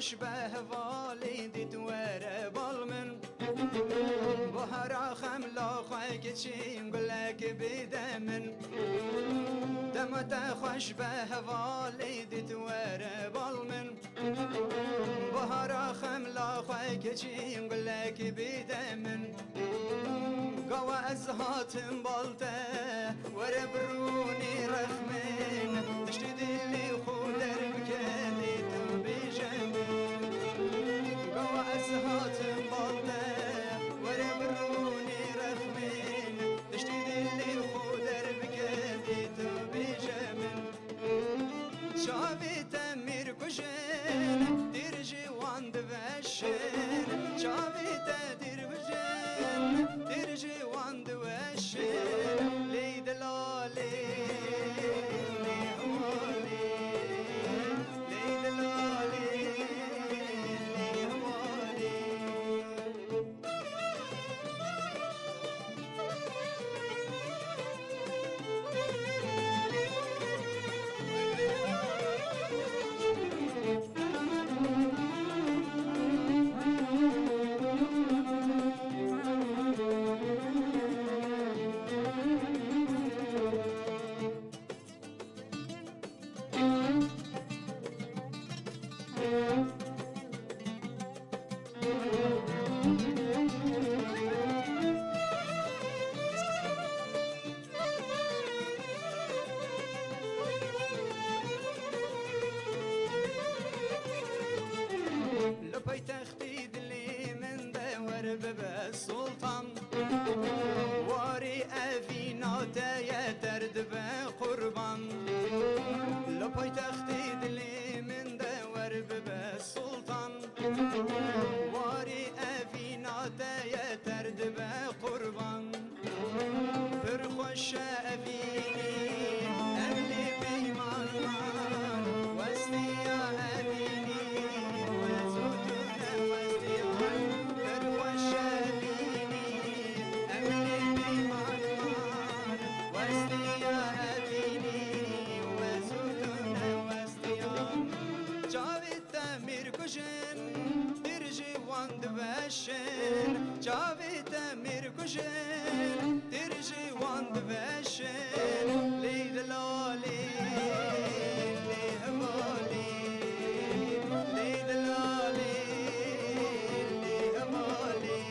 خوش به هوالی دیت وره بال من. بهارا خملا خوی کچین گلک بیده من. دمت خوش به هوالی دیت وره بال من. بهارا خملا خوی کچین گلک بیده من. قوا از هاتم بالته وره برونی رخمن. تشتی دلی خودر بکلی تو بیجمن. قوا از هاتم بالته وره برونی رخمن. تشتی دلی خودر بکلی تو بیجمن. شاوی تمیر کشن دیرجی واند وشن. شاوی تدیر بجن دیرجی واند وشن. لی دلالی لی هوالی لی دلالی لی هوالی. لپای تختی دلی من دور ببه سلطان. واری افینا ترد به قربان. لپای تختی دلی من دور ببه سلطان. واری افینا ترد به قربان. پر خوش افینی املی پیمان من. وستی یا افینی جاوی تمیر کشن درجی واند وشن. لی دلالی لی هوالی لی دلالی لی هوالی.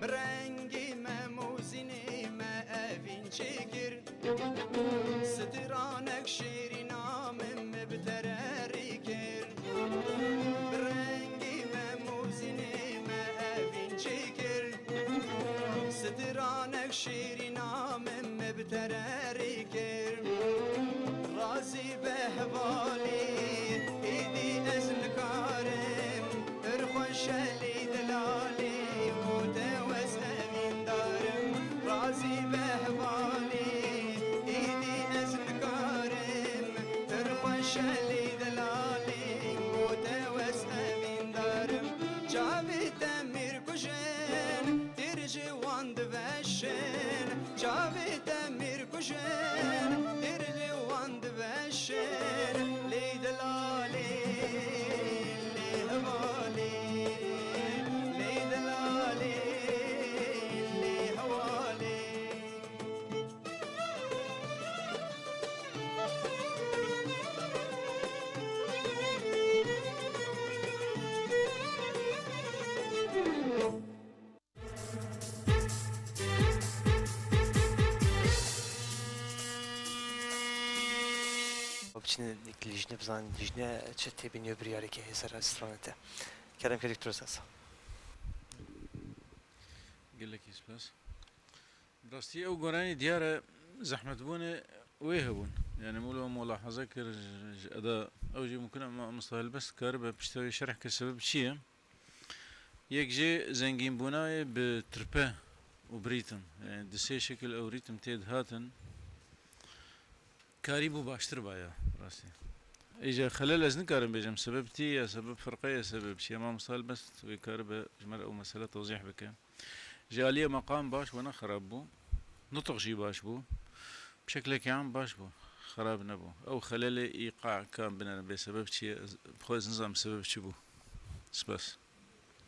برنگی مموزینی ما اوین چکر. سترانک شیرینا من مبترری کر. برنگی مموزینی ما اوین چکر. سترانک شیرینا من مبترری کر. رازی به حوالی ایدی از نکارم. ارخوش لی دلالی متوس امین دارم. رازی به حوالی ایدی از نکارم. ارخوش لی دلالی متوس امین دارم. جاوی تمیر کشن درجی واند وشن. جاوی تمیر کشن درجی واند وشن. لی دلالی لی هوالی لی دلالی لی هوالی. بچینە لیژنە بزانن لیژنە چ تێبینی و بریارێکی هەیە سەر سترانەتە. کەرم کە دکتۆر ساسا. Gelekî spas. Rastî ew goranî diyar e zehmetbûnê wê hebûn. Yanî wilo mulahaze kir ji eda ew jî mumkin e mamosta Helbest karibe pişta wê şerh ke sebeb çi ye. Yek jê zengînbûna wê bi tirpe û bi rîtm. Yanî di sê şekil ew rîtm tê dihatin karî bû baştir baya rastî. Îcar xelel ez nikarim bêjim sebeb tî ye sebeb firqe ye sebeb çi ye mamosta Helbest wê karibe ji me re ew mesele tewzîh bike. Ji aliyê meqam baş bû ne xerab bû. Nutq jî baş bû. Bi şeklekî am baş bû. Xerab nebû. Ew xelelê îqa ka binerim bê sebeb çi ye ez bi xwe ez nizanim sebeb çi bû. Spas.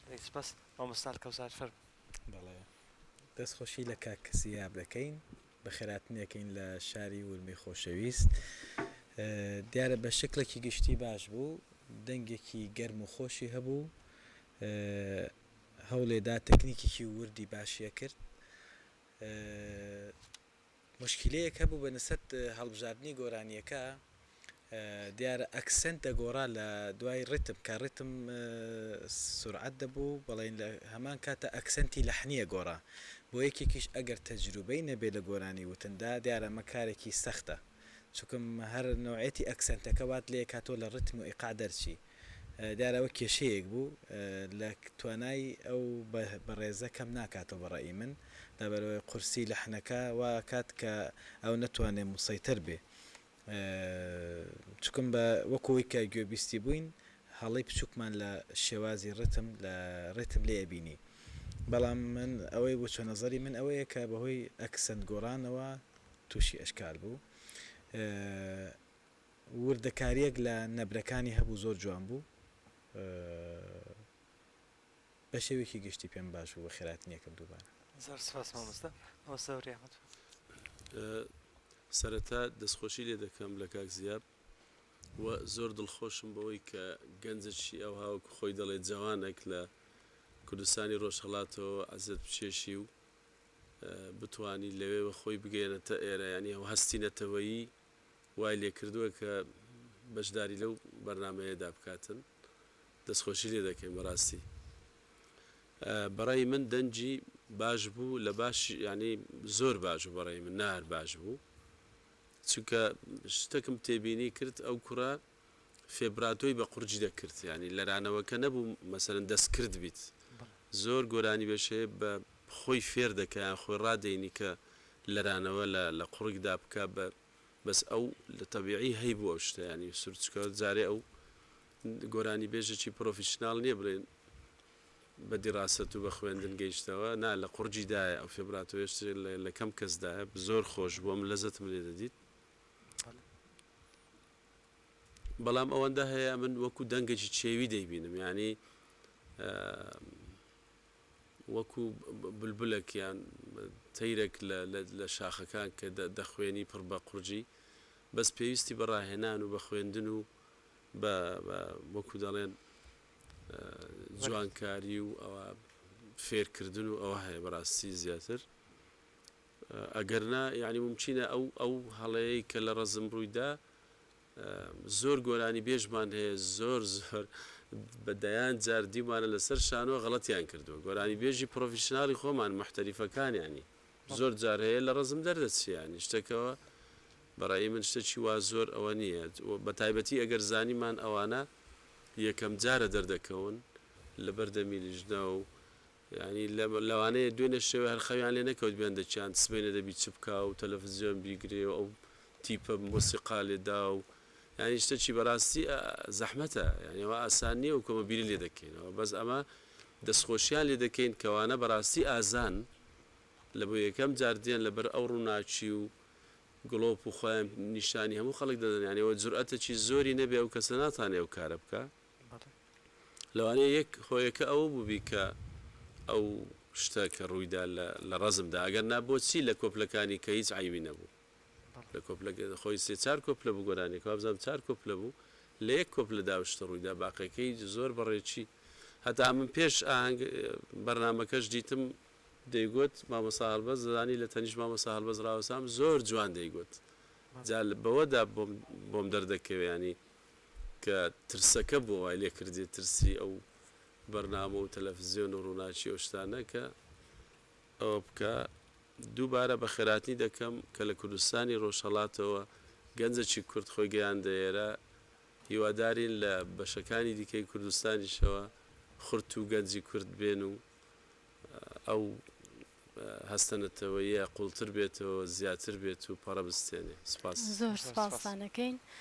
Gelek spas mamosta Elkewsar fermû. بەڵێ دەست خۆشی لە کاک زیاب دەکەین بەخێراتنی ئەکەین لە شاری ورمێی خۆشەویست دیارە بە شکڵێکی گشتی باش بوو دەنگێکی گەرم و خۆشی هەبوو هەوڵێدا تەکنیکێکی وردی باشی ئەکرد موشکیلەیەک هەبوو بە نسەت هەڵبژاردنی گۆرانیەکە دیارە accent دەگۆڕا لە دوای ڕیتم کە ڕیتم سورعەت دەبوو بەڵێن لە هەمان کاتە accent ی لەحنیە گۆڕا بۆ یەکێکیش ئەگەر تەجروبەی نەبێ لە گۆرانی وتندا دیارە ئەمە کارێکی سەختە چونکم هەر نەوعێتی accent ەکە وات لێکا تۆ لە ڕیتم و ئیقاع دەرچی دیارە ئەوە کێشەیەک بوو لە توانای ئەو بەڕێزە کەم ناکاتەوە بە ڕەئی من لەبەرئەوەی قورسی لەحنەکە وا ئەکات کە ئەو نەتوانێ موسەیتەر بێ چکم بە وەکو ئەوەی کە گوێبیستی بووین هەڵەی بچووکمان لە شێوازی ڕیتم لە ڕیتم لێ ئەبینی بەڵام من ئەوەی بۆ نەزەری من ئەوەیە کە بەهۆی accent گۆڕانەوە تووشی ئەشکال بوو. وردەکاریەک لە نەبرەکانی هەبوو زۆر جوان بوو بە شێوەیەکی گشتی پێم باش بوو بەخێراتنیەکەم دووبارە. زۆر سوپاس مامۆستا. مامۆستا وریا ئەحمەد. سەرەتا دەستخۆشی لێ دەکەم لە کاک زیاب و زۆر دڵخۆشم بەوەی کە گەنجێکی ئەوها وەکو خۆی دەڵێ جەوانێک لە کوردستانی ڕۆژهەڵاتەوە عەزێت بکێشی و بتوانی لەوێوە خۆی بگەیەنێتە ئێرە یانی ئەو هەستی نەتەوەیی وای لێکردووە کە بەشداری لەو بەرنامەیەدا بکاتن دەستخۆشی لێ دەکەین بەڕاستی بەڕای من دەنگی باش بوو لە باش یعنی زۆر باش بوو بەڕای من نار باش بوو چونکە شتەکم تێبینی کرد ئەو کوڕە فێبراتۆی بە قورجی دەکرد یعنی لەرانەوەکە نەبوو مەسەرەن دەست کرد بیت زۆر گۆرانی بێشەیە بە خۆی فێر دەکە یان خۆی ڕادەینی کە لەرانەوە لە لە قوڕگدا بکا بە بەس ئەو لە تەبیعی هەیبوو ئەو شتە یانی سورچکە جارێ ئەو گۆرانی بێژێکی پرۆفیشناڵ نییە بڵێن بە دیراسەت و بە خوێندن گەیشتەوە نا لە قوڕگی دایە ئەو فێبراتۆیەش لە کەم کەس دایە زۆر خۆش بوو ئەم لەزەتم لێ دەدیت بەڵام ئەوەندە هەیە من وەکو دەنگێکی چێوی دەیبینم یانی وەکو بولبولەک یان تەیرەک لە شاخەکان کە دەخوێنی پڕ بە قورجی بەس پێویستی بە ڕاهێنان و بە خوێندن و بە وەکو دەڵێن جوانکاری و ئەوە فێرکردن و ئەوە هەیە بەڕاستی زیاتر ئەگەر نا یعنی ممکنە ئەو ئەو هەڵەیەی کە لە ڕەزم ڕوویدا زۆر گۆرانی بێژمان هەیە زۆر زۆر بە دەیان جار دیومانە لەسەر شانۆ غەڵەتیان کردووە گۆرانی بێژی پڕۆفیشناڵی خۆمان موحتەریفەکان یانی زۆر جار هەیە لە ڕەزم دەردەچێ یانی شتەکەوە بەڕای من شتەکی وا زۆر ئەوە نییە بە تایبەتی ئەگەر زانیمان ئەوانە یەکەم جارە دەردەکەون لەبەر دەمی لیژنە و یانی لەوانەیە دوێنێ شەوێ هەر خەویان لێ نەکەوت بێن دەچیان سبەینێ دەبی چ بکا و تەلەفزیۆن بیگرێ و ئەو تیپە مۆسیقا لێ دا و یانی شتەکی بەڕاستی زەحمەتە یانی ئەوە ئاسان نییە و کۆمە بیری لێ دەکەینەوە بەس ئەمە دەستخۆشیان لێ دەکەین کەوانە بەڕاستی ئازان لە بۆ یەکەم جار دێن لەبەر ئەو ڕووناکی و گڵۆپ و خۆیان نیشانی هەموو خەڵک دەدەن یانی ئەوە جورئەتەکی زۆری نەبێ ئەو کەسە ناتانێ ئەو کارە بکا. لەوانەیە یەک هۆیەکە ئەوە بووبی کە ئەو شتە کە ڕوویدا لە لە ڕەزمدا ئەگەر نا بۆچی لە کۆپلەکانی کە هیچ عەیبی نەبوو لە کۆپلە خۆی سێ چار کۆپلە بوو گۆرانیەکە وابزانم چار کۆپلە بوو لە یەک کۆپلەدا ئەو شتە ڕوویدا باقیەکەی زۆر بەڕێکی هەتا من پێش ئاهەنگ بەرنامەکەش دیتم دەیگوت مامۆستا هەڵبەست دەزانی لە تەنیشت مامۆستا هەڵبەست ڕاوەستام زۆر جوان دەیگوت جا بەوەدا بۆم بۆم دەردەکەوێ یانی کە ترسەکە بووە وای لێ کردی ترسی ئەو بەرنامە و تەلەفزیۆن و ڕووناکی ئەو شتانە کە. ئەوە بکا. دووبارە بەخێرهاتنی دەکەم کە لە کوردستانی ڕۆژهەڵاتەوە گەنجەکی کورد خۆی گەیاندە ئێرە، هیوادارین لە بەشەکانی دیکەی کوردستانیشەوە خورت و گەنجی کورد بێن و ئەو هەستە نەتەوەییە قووڵتر بێتەوە، زیاتر بێت و پەڕە بستێنێ. سپاس. زۆر سپاستان ئەکەین.